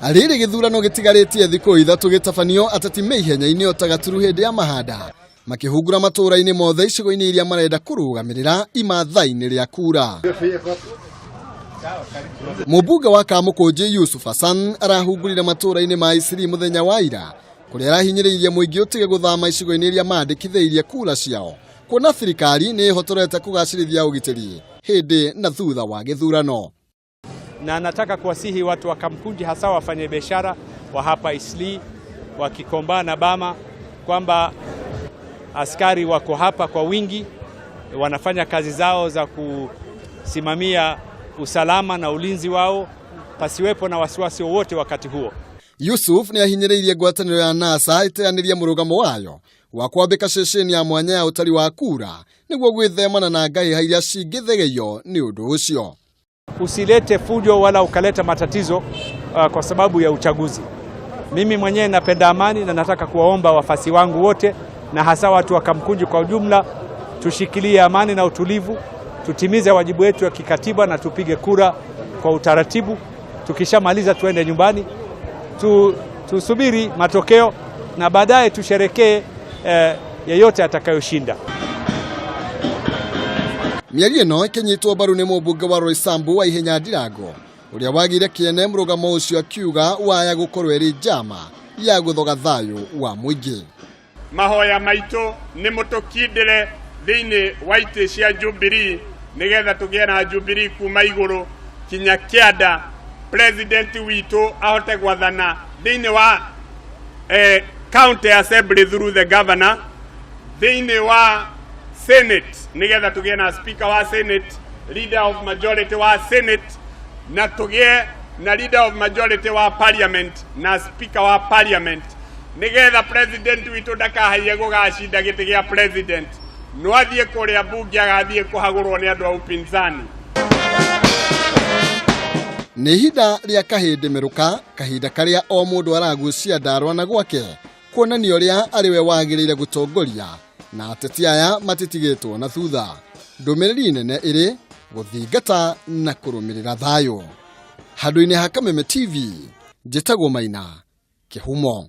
Rĩrĩ gĩthurano gĩtigarĩtie thikũ 3 gĩtabanio, ateti me ihenya-inĩ o ta gaturu hĩndĩ ya mahanda, makĩhungura matũũra-inĩ mothe icigo-inĩ iria marenda kũrũgamĩrĩra imatha-inĩ rĩa kura. Mũmbunge wa Kamũkũnji Yusuf Hassan arahungurire matũũra-inĩ ma Isiri mũthenya wa ira, kũrĩa arahinyĩrĩirie mũingĩ ũtige gũthama icigo-inĩ iria mandĩkithĩirie kura ciao, kuona thirikari nĩ ĩhotorete kũgacĩrithia ũgitĩri hĩndĩ na thutha wa gĩthurano. Na nataka kuwasihi watu wa Kamkunji, hasa wafanyabiashara wa hapa Isli, wa Kikomba na Bama, kwamba askari wako hapa kwa wingi, wanafanya kazi zao za kusimamia usalama na ulinzi wao, pasiwepo na wasiwasi wowote wakati huo. Yusuf nĩ ahinyĩrĩirie ngwatanĩro ya NASA ĩteanĩrie mũrũgamo wayo wa kwambĩka ceceni ya mwanya ya ũtari wa kura nĩguo gwĩthemana na ngahĩha iria cingĩthegeio nĩ ũndũ ũcio. Usilete fujo wala ukaleta matatizo kwa sababu ya uchaguzi. Mimi mwenyewe napenda amani na nataka kuwaomba wafasi wangu wote na hasa watu wa Kamkunji kwa ujumla, tushikilie amani na utulivu, tutimize wajibu wetu wa kikatiba na tupige kura kwa utaratibu. Tukishamaliza tuende nyumbani, tusubiri matokeo na baadaye tusherekee yeyote atakayoshinda. Mĩario ĩno ĩkĩnyitwo mbaru nĩ mũmbunge wa Roysambu wa Ihenya Ndirango, ũrĩa wagire kĩene mũrũgamo ũcio, akiuga waya gũkorwo ĩrĩ njama ya gũthoga thayũ wa mũingĩ. Mahoya maitũ nĩ mũtũkindĩre thĩinĩ wa itĩ cia Jubilee, nĩgetha tũgĩe na Jubilee kuma igũrũ kinya kĩanda, president witũ ahote gwathana thĩinĩ wa county assembly through the governor, thĩinĩ wa senate nĩgetha tũgĩe na speaker wa senate, leader of majority wa senate, na tũgĩe na leader of majority wa parliament na speaker wa parliament, nĩgetha president witũ ndakahaiye gũgacinda gĩtĩ gĩa president, no athiĩ kũrĩa bunge agathiĩ kũhagũrwo nĩ andũ a upinzani. Nĩ ihinda rĩa kahĩndĩ mĩrũka, kahinda karĩa o mũndũ aragucia ndarwa na gwake kuonania ũrĩa arĩ we wagĩrĩire gũtongoria, na ateti aya matitigĩtwo na thutha. Ndũmĩrĩri nene ĩrĩ gũthingata na kũrũmĩrĩra thayũ. Handũ-inĩ ha Kameme TV, njĩtagwo Maina Kĩhumo.